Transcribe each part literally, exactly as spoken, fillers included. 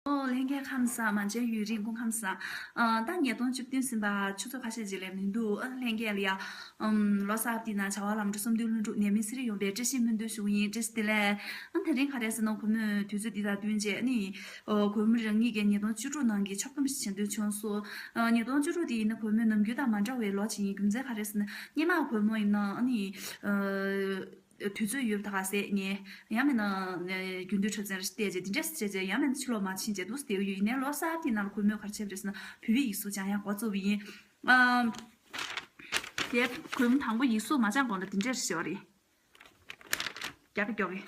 ཨོ། ལྷན་རྒྱས་ཁམས་བཟང་། མ་མཇལ་ཡུན་རིང་། སྐུ་ཁམས་བཟང་། ཨ། ད་ཉིས་སྟོང་བཅུ་བདུན་ཟིན་པ་ཆུ་ཚོད་ཁ་ཤས་ཅིག་ལས་མི་འདུག་ཨ། ལྷན་རྒྱས་ལ་ཡ། ཨམ། ལོ་གསར་པ་འདི་ན་བྱ་བ་ལམ་འགྲོ་བསམ་དོན་ལྷུན་གྲུབ། ནད་མེད་ཚེ་རིང་ཡོང་བའི་བཀྲ་ཤིས་སྨོན་འདུན་ཞུ་གི་ཡིན། བཀྲ་ཤིས་བདེ་ལེགས། ཨ། དེ་རིང་ག་རེ་ཟེར་ན་གུས་མོས་དུས་ཚོད་འདི་དང་བསྟུན་བྱས་ནི། ཨོ། གུས་མོ་རང་ཉིད་ཀྱི་ཉིས་སྟོང་བཅུ་དྲུག་ནང་གི་ཕྱོགས་བསྡོམས་ཤིག་བྱེད་འདོད་བྱུང་སོང་། ཨ། ཉིས་སྟོང་བཅུ་དྲུག་འདི་ཡིན་ན་གུས་མོས་ནམ་རྒྱུན་དང་མ་འདྲ་བའི་ལོ་ཅིག་ཡིན། རྒྱུ་མཚན་ག་རེ་ཟེར་ན་སྔོན་མ་གུས་མོ་ཡིན་ན་ཨ་ནི། ཨ། དུས་ཚོད་ཡོད་པ་དག་ཟེར་ངས། ཡང་མིན་ན་རྒྱུན་དུ་འཁྲབ་ཚན་རེ་བལྟས་རྗེས་འདི་འདྲས་བྱས་རྗེས་ཡང་མིན་ན་ཕྱི་ལོགས་མ་ཕྱིན་རྗེས་འདུག་སེ་བསྡད་ཀྱི་ཡོད། ཡིན་ནའི་ལོ་གསར་དེའི་ནང་ལ་གུས་མོས་ག་རེ་བྱས་པ་རེད་ཟེར་ན་བོད་ཡིག་ཡིག་གཟུགས་སྦྱང་ཡག་འགོ་བཙུགས་པ་ཡིན། ཨམ། དེ་གུས་མོ་དང་པོ་ཡིག་གཟུགས་མ་སྦྱང་གོང་ལ་འདི་འདྲས་བྱས་པ་རེད། རྒྱག་གི་རྒྱག་གི།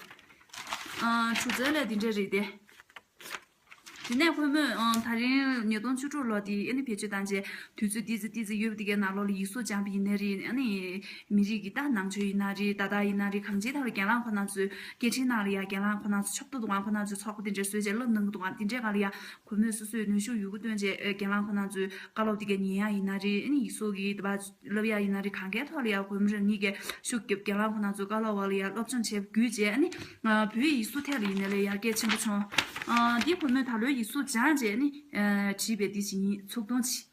ཨ། གྲུ་རྩལ་ལས་འདི་འདྲས་རེད་དེ། དེ་ནས་གུས་མོས། ཨ། ད་རིང་ཉིས་སྟོང་བཅུ་དྲུག་ལོ་དེ་ཨ་ནི་བེད་སྤྱོད་བཏང་རྗེས་དུས་ཚོད་ཏི་ཙི་ཏི་ཙི་ཡོད་པ་དེ་གའི་ནང་ལོགས་ལ་ཡིག་གཟུགས་སྦྱངས་པ་ཡིན་ནའི་རེད། ཨ་ནི་མི་རིགས་ཀྱི་ད་ནང་ཆོས་ཡིན་ན་རེད། ད་ལྟ་ཡིན་ན་རེད། གང་ཅིའི་ཐོག་ལ་རྒན་ལགས་ཁོ་རང་ཚོའི་སྐད་འཕྲིན་ནང་ལ་ཡ་རྒན་ལགས་ཁོ་རང་ཚོ་ཕྱོགས་བསྡུས་འདུག་ག་ཁོ་རང་ཚོའི་ཚོགས་པ་དེ་འདྲ་བཟོས་རྗེས་སློབ་གནང་གི་འདུག་ག་དེ་འདྲའི་སྒང་ལ་ཡ་གུས་མོས་སོ་སོའི་ནུས་ཤུགས་ཡོད་རྒུ་བཏོན་རྗེས་རྒན་ལགས་ཁོ་རང་ཚོའི་བཀའ་སློབ་དེ་གའི་ཉན་ཡག་ཡིན་ན་རེད། ཨ་ནི་ཡིག་གཟུགས་ཀྱི་དེ་བ་བསླབ་ཡག་ཡིན་ན་རེད། གང་གའི་ཐོག་ལ་ཡ་གུས་མོ་རང་ཉིད་ཀྱིས་ཤུགས་རྒྱབ། རྒན་ལགས་ཁོ་རང་ཚོའི་བཀའ་སློབ་འོག་ལ་ཡ་སློབ་སྦྱོང་བྱས་པ་བརྒྱུད་རྗེས་ཨ་ནི། ཨ། བོད་ཡིག་གཟུགས་ཐད་ལ་ཡིན་ནའི་ལས་ཡར་རྒྱས་ཆེན་པོ་བྱུང་། ཨ། འདི་གུས་མོས་ད་ལོའི་ཡིག་གཟུགས་སྦྱངས་རྗེས་ཨ་ནི། ཨ། བྲིས་པའི་འདི་ཅིག་ཡིན། ཚུགས་ཐུང་ཅིག་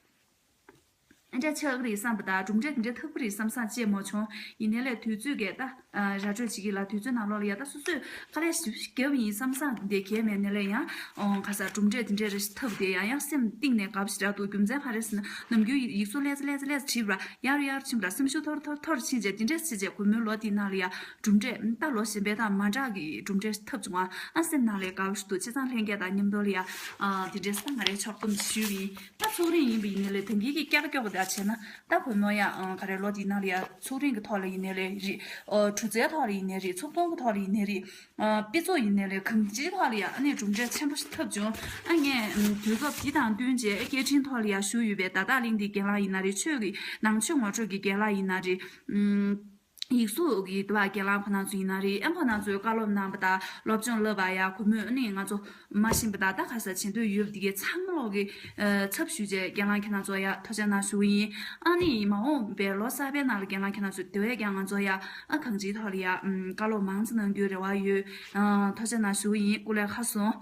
ཨ་འདྲ་ཆགས་ཀྱི་རེད་བསམ་པ་དང་གྲུབ་འབྲས་འདི་འདྲ་ཐོབ་ཀྱི་རེད་བསམ་བསམ་བྱས་མ་བྱུང་། ཡིན་ནའི་ལས་དུས་ཚོད་ཀྱིས་ད། ཨ། ར་སྤྲོད་བྱེད་ཀྱི་ལ་དུས་ཚོད་ནང་ལོགས་ལ་ཡ་ད་སོ་སོས་དཀའ་ལས་ཞེ་པོ་ཞིག་བརྒྱབ་ཡིན་བསམ་བསམ་འདི་གས་མེད་ནའི་ལས་ཡང་། ཨོ། ག་ས་གྲུབ་འབྲས་འདི་འདྲས་རེ་ཞིག་ཐོབ་དེ་ཡང་ཡང་སེམས་གཏིང་ནས་དགའ་པོ་ཞེ་དྲག་འདུག་རྒྱུ་མཚན་ག་རེ་ཟེར་ན་ནམ་རྒྱུན་ཡིག་གཟུགས་ལེ་ཙེ་ལེ་ཙེ་ལེ་ཙེ་བྲིས་པ་ཡར་ཡར་ཕྱིན་པ་སེམས་ཤུགས་མཐོར་མཐོར་མཐོར་ཕྱིན་རྗེས་འདི་འདྲས་བྱས་རྗེས་གུས་མོའི་ལོ་འདི་ནང་ལ་ཡ་གྲུབ་འབྲས་ད་ལོ་གཞན་པའི་དང་མ་འདྲ་གི་གྲུབ་འབྲས་ཐོབ་བྱུང་བ་ཨ་སེམས་ནང་ལ་དགའ་པོ་ཞིག་འདུག་བྱས་ཙང་ལྷན་རྒྱས་དང་མཉམ་དུ་ལ་ཡ། ཨ། འདི་འདྲས་ད་ང་རའི་ཕྱོགས་བསྡོམས་ཞུས་པ་ཡིན། ད་ཚོགས་རིང་ཡིན་པ་ཡིན་ནའི་ལས་དེང་གི་གི་ཀྱག་ཀྱོག་དེ་བྱས་ན་ད་གུས་མོ་ཡ། ཨང་། ག་རེ་ལོ་འདི་ནང་ལ་ཡ་ཚོགས་རིང་གི་ཐོག་ལ་ཡིན་ནའི་ལས་རེད། ཨོ། གྲུ་རྩལ་ཐོག་ལ་ཡིན་ནའི་རེད། ཚོགས་ཐུང་གི་ཐོག་ལ་ཡིན་ནའི་རེད། ཨ། དཔེ་ཚོགས་ཡིན་ནའི་ལས་གང་ཅིའི་ཐོག་ལ་ཡ་ཨ་ནི་གྲུབ་འབྲས་ཆེན་པོ་ཞིག་ཐོབ་བྱུང་། ཨ། ངས། ཨམ། དུས་སྐབས་འདི་དང་བསྟུན་བྱས་སྐད་འཕྲིན་ཐོག་ལ་ཡ་ཞུ་ཡོད་པའི་ཟླ་ལྟག་གླིང་འདི་རྒན་ལགས་ཡིན་ན་རེད། ཆོས་ཀྱི་ནང་ཆོས་ངོ་སྤྲོད་ཀྱི་རྒན་ལགས་ཡིན་ན་རེད། ཨམ། ཡིག་གཟུགས་ཀྱི་དེ་བ་རྒན་ལགས་ཁོ་རང་ཚོ་ཡིན་ན་རེད། ཨ། ཁོ་རང་ཚོས་བཀའ་སློབ་གནང་པ་དང་སློབ་སྦྱོང་བསླབ་པ་ཡ་གུས་མོས་ཨ་ནི་ང་ཚོ་མ་ཤེས་པ་དང་ད་ག་ས་བྱེད་འདོད་ཡོད་པ་དེ་གའི་ཚང་མ་ལོག་གི། ཨ། ཚབ་ཞུས་རྗེས་རྒན་ལགས་ཁྱེད་རང་ཚོ་ཡ་ཐུགས་རྗེ་གནང་ཞུ་གི་ཡིན། ཨ་ནི་མ་འོངས་པའི་ལོ་གསར་པའི་ནང་ལ་རྒན་ལགས་ཁྱེད་རང་ཚོས་དེ་བས་ཀྱང་ང་ཚོ་ཡ། ཨ། གང་ཅིའི་ཐོག་ལ་ཡ། ཨམ། བཀའ་སློབ་མང་ཙམ་གནང་རྒྱུའི་རེ་བ་ཡོད། ཨ། ཐུགས་རྗེ་གནང་ཞུ་གི་ཡིན། སྐུ་ལས་ཁག་སོང་།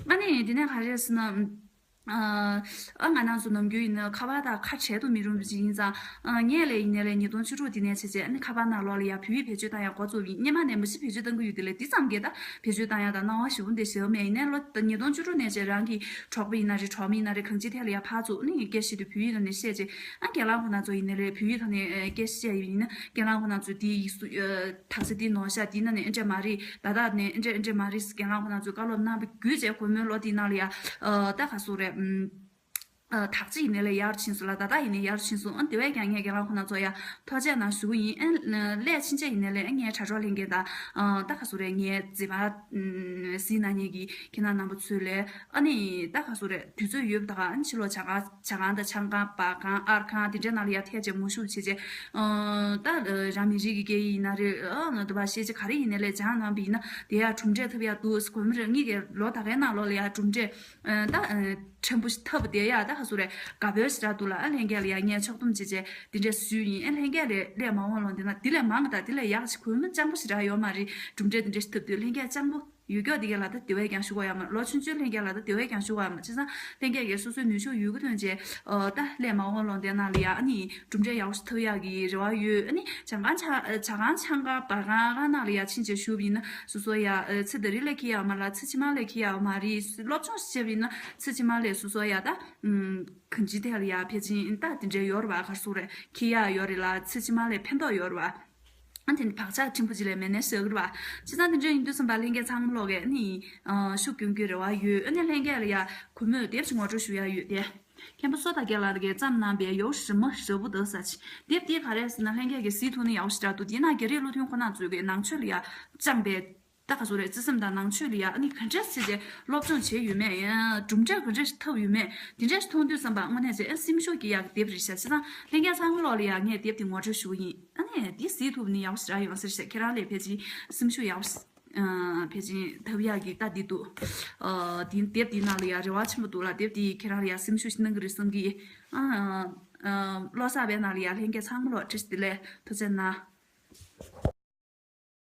ཨ་ནི་དེ་ནས་ག་རེ་ཟེར་ན། ཨ། ཨ། ང་རང་ཚོ་ནམ་རྒྱུན་ཡིན་ན་ཁ་པར་དང་ཁ་བྲལ་དུ་མི་རུང་བ་ཅིག་ཡིན་ཙང་། ཨ། ངས་ལས་ཡིན་ནའི་ལས་ཉིས་སྟོང་བཅུ་དྲུག་འདི་ནས་བྱས་རྗེས་ཨ་ནི་ཁ་པར་ནང་ལོགས་ལ་ཡ་བོད་ཡིག་བེད་སྤྱོད་བཏང་ཡ་འགོ་བཙུགས་ཡིན། སྔོན་མ་ནས་མ་གཞི་བེད་སྤྱོད་གཏང་གི་ཡོད་དེ་ལས་འདི་ཙམ་གྱིས་ད་བེད་སྤྱོད་བཏང་ཡ་དང་སྣང་བ་ཞེ་པོ་འདི་ཞེ་པོ་མེད། ཡིན་ནའི་ལོ་ཉིས་སྟོང་བཅུ་དྲུག་ནས་བྱས་རང་གི་གྲོགས་པོ་ཡིན་ན་རེད། གྲོགས་མོ་ཡིན་ན་རེད། གང་ཅིའི་ཐད་ལ་ཡ་ཕར་ཚུར་ཨ་ནི་སྐད་བཤད་དུས་བོད་ཡིག་ནང་ནས་བཤད་རྗེས། ཨ། རྒན་ལགས་ཁོ་རང་ཚོ་ཡིན་ནའི་ལས་བོད་ཡིག་ཐོག་ནས། ཨ། སྐད་བཤད་ཡིན་ན་རྒན་ལགས་ཁོ་རང་ཚོས་དེའི་ཡིག་གཟུགས། ཨ། དག་ཆ་འདི་ནོར་ཤག་འདི་ནང་ནས་ཨེ་འདྲ་མ་རེད། ད་ལྟ་ནས་ཨེ་འདྲ་ཨེ་འདྲ་མ་རེད་ཟེར་རྒན་ལགས་ཁོ་རང་ཚོས་བཀའ་སློབ་གནང་བ་བརྒྱུད་བྱས་གུས་མོའི་ལོ་འདི་ནང་ལ་ཡ། ཨ། ད་ག་ཟེར་རེད། ཨམ། ཨ། དག་ཆ་ཡིན་ནའི་ལས་ཡར་ཕྱིན་སོང་ལ། ད་ལྟ་ཡིན་ནའི་ཡར་ཕྱིན་སོང་། ཨ། དེ་བས་ཀྱང་ངས་རྒན་ལགས་ཁོ་རང་ཚོ་ཡ་ཐུགས་རྗེ་གནང་ཞུ་གི་ཡིན། ཨ། སླེབས་ཕྱིན་ཆད་ཡིན་ནའི་ལས་ཨ་ངའི་དྲ་གྲོགས་ལྷན་རྒྱས་དང་། ཨ། ད་ག་ཟེར་རེད། ངའི་མཛེས་པ། ཨམ། གཟིགས་གནང་མཁན་གྱི་ཁྱེད་རྣམ་པ་ཚོས་ལས་ཨ་ནི་ད་ག་ཟེར་རེད། དུས་ཚོད་ཡོད་པ་ད་ག་ཨ་ནི་ཕྱི་ལོགས་ཇ་ཁང་། ཇ་ཁང་དང་ཆང་ཁང་། སྦ་ཁང་། ཨར་ཁང་དེ་འདྲའི་ནང་ལ་ཡ་ཐད་ཅིག་མ་ཞུགས་བྱས་རྗེས། ཨ། ད་རང་མི་རིགས་ཀྱི་སྐད་ཡིག་ཡིན་ན་རེད། ཨ། དེ་བ་ཤེས་བྱ་ག་རེ་ཡིན་ནའི་ལས་སྦྱངས་གནང་བ་ཡིན་ན་དེ་ཡ་གྲུབ་འབྲས་ཐོབ་ཡ་འདུག་གུས་མོ་རང་ཉིད་ཀྱི་ལོ་ད་གའི་ནང་ལོགས་ལ་ཡ་གྲུབ་འབྲས། ཨ། ད། ཨ། ཕྲན་བུ་ཞིག་ཐོབ་པ་དེ་ཡ་ད་ག་ཟེར་རེད། དགའ་པོ་ཞེ་དྲག་འདུག་ལ། ཨ། ལྷན་རྒྱས་ལ་ཡ་ངས་ཕྱོགས་བསྡོམས་བྱས་རྗེས་འདི་འདྲ་ཞུས་ཡིན། ཨ། ལྷན་རྒྱས་ལ་སླད་མ་འོངས་ལོ་འདི་ན་འདི་ལས་མང་གི་དང་འདི་ལས་ཡག་ཅིག་གུས་མོ་སྤྱང་པོ་ཞེ་དྲག་ཡོད་མ་རེད། གྲུབ་འབྲས་འདི་འདྲ་ཞིག་ཐོབ་དུས་ལྷན་རྒྱས་སྤྱང་པོ། ཡོད་སྐྱོ་དེ་ག་ལ་ད་དེ་བས་ཀྱང་ཞུ་བ་ཡ་མ། ལོ་ཆུང་ཆུང་ལྷན་རྒྱས་ལ་ད་དེ་བས་ཀྱང་ཞུ་བ་ཡ་མ། བྱས་ཙང་ལྷན་རྒྱས་ཀྱིས་སོ་སོའི་ནུས་ཤུགས་ཡོད་རྒུ་བཏོན་བྱས། ཨོ། ད་སླད་མ་འོངས་ལོ་འདི་ནང་ལ་ཡ་ཨ་ནི་གྲུབ་འབྲས་ཡག་པོ་ཞིག་ཐོབ་ཡག་གི་རེ་བ་ཡོད། ཨ་ནི་ཇ་ཁང་། ཇ། ཇ་ཁང་། ཆང་ཁང་། སྦ་ཁང་ཁང་ནང་ལ་ཡ་ཕྱིན་བྱས་བཞུགས་པ་ཡིན་ན་སོ་སོ་ཡ། ཨ། ཚེ་འདི་རིགས་ལ་འཁྱེར་ཡག་མ་རེད་ལ་ཚེ་ཕྱི་མ་ལ་འཁྱེར་ཡག་མ་རེད། སློབ་སྦྱོང་ཞིག་བྱས་པ་ཡིན་ན་ཚེ་ཕྱི་མ་ལ་སོ་སོ་ཡ་ད། ཨུམ། གང་ཅིའི་ཐད་ལ་ཡ་ཕལ་ཆེར་ད་དེ་འདྲ་ཡོད་རེད་པ། ག་རེ་ཟེར་རེད། འཁྱེར་ཡག་ཡོད་རེད་ལ་ཚེ་ཕྱི་མ་ལ་ཕན་ཐོགས་ཡོད་རེད་པ། ཨ། དེ་ནི་བག་ཆགས་ཕྲན་བུ་ཅིག་ལས་མེད་ནའི་ཟེར་གི་རེད་པ། བྱས་ཙང་དེ་འདྲ་ཡིན་དུས་ཙམ་པ་ལྷན་རྒྱས་ཚང་མ་ལོག་གིས་ཨ་ནི། ཨ། ཤུགས་སྐྱོན་རྒྱུའི་རེ་བ་ཡོད། ཨ་ནི་ལྷན་རྒྱས་ལ་ཡ་གུས་མོས་དེབ་ཅིག་ངོ་སྤྲོད་ཞུ་ཡག་ཡོད་དེ། མཁན་པོ་བསོད་དར་རྒྱས་ལགས་ཀྱིས་བརྩམས་གནང་པའི་ཡོ་རི་མོ་རི་བོ་འདི་ཟེར་ཅིག་དེབ་འདི་ག་རེ་ཟེར་ན་ལྷན་རྒྱས་ཀྱིས་གཟིགས་ཐུབ་ན་ཡག་པོ་ཞེ་དྲག་འདུག་དེའི་ནང་རྒྱ་རིགས་བློ་མཐུན་ཁོ་རང་ཚོས་ཀྱི་ནང་ཆོས་ལ་ཡ་བཅངས་པའི། ད་ག་ཟེར་རེད། བརྩེ་སེམས་དང་ནང་ཆོས་ལ་ཡ་ཨ་ནི་ག་འདྲས་བྱས་རྗེས་སློབ་སྦྱོང་བྱས་ཡོད་མེད། ཡང་གྲུབ་འབྲས་ག་འདྲས་ཐོབ་ཡོད་མེད་དེ་འདྲས་མཐོང་དུས་ཙམ་པ་དངོས་གནས་བྱས་ཨ་སེམས་ཤུགས་སྐྱེ་ཡག་གི་དེབ་རེད་ཤག་བྱས་ཙང་ལྷན་རྒྱས་ཚང་མ་ལོག་ལ་ཡ་ངས་དེབ་དེ་ངོ་སྤྲོད་ཞུ་གི་ཡིན། ཨ་ནི་དེ་གཟིགས་ཐུབ་ན་ཡག་པོ་ཞེ་དྲག་ཡོང་ས་རེད་ཤག་ཁྱེད་རང་ལ་ཕལ་ཆེར་སེམས་ཤུགས་ཡག་པོ། ཨ། ཕལ་ཆེར་ཐོབ་ཡག་གི་ད་འདི་འདུག་ཨ། དེ་དེབ་དེའི་ནང་ལ་ཡ་རེ་བ་ཆེན་པོ་འདུག་ལ་དེབ་དེ་ཁྱེད་རང་ལ་ཡ་སེམས་ཤུགས་ཤིག་གནང་གི་རེད་བསམ་གི། ཨ། ཨ། ལོ་གསར་པའི་ནང་ལ་ཡ་ལྷན་རྒྱས་ཚང་མ་ལོག་བཀྲ་ཤིས་བདེ་ལེགས། ཐུགས་རྗེ་གནང་།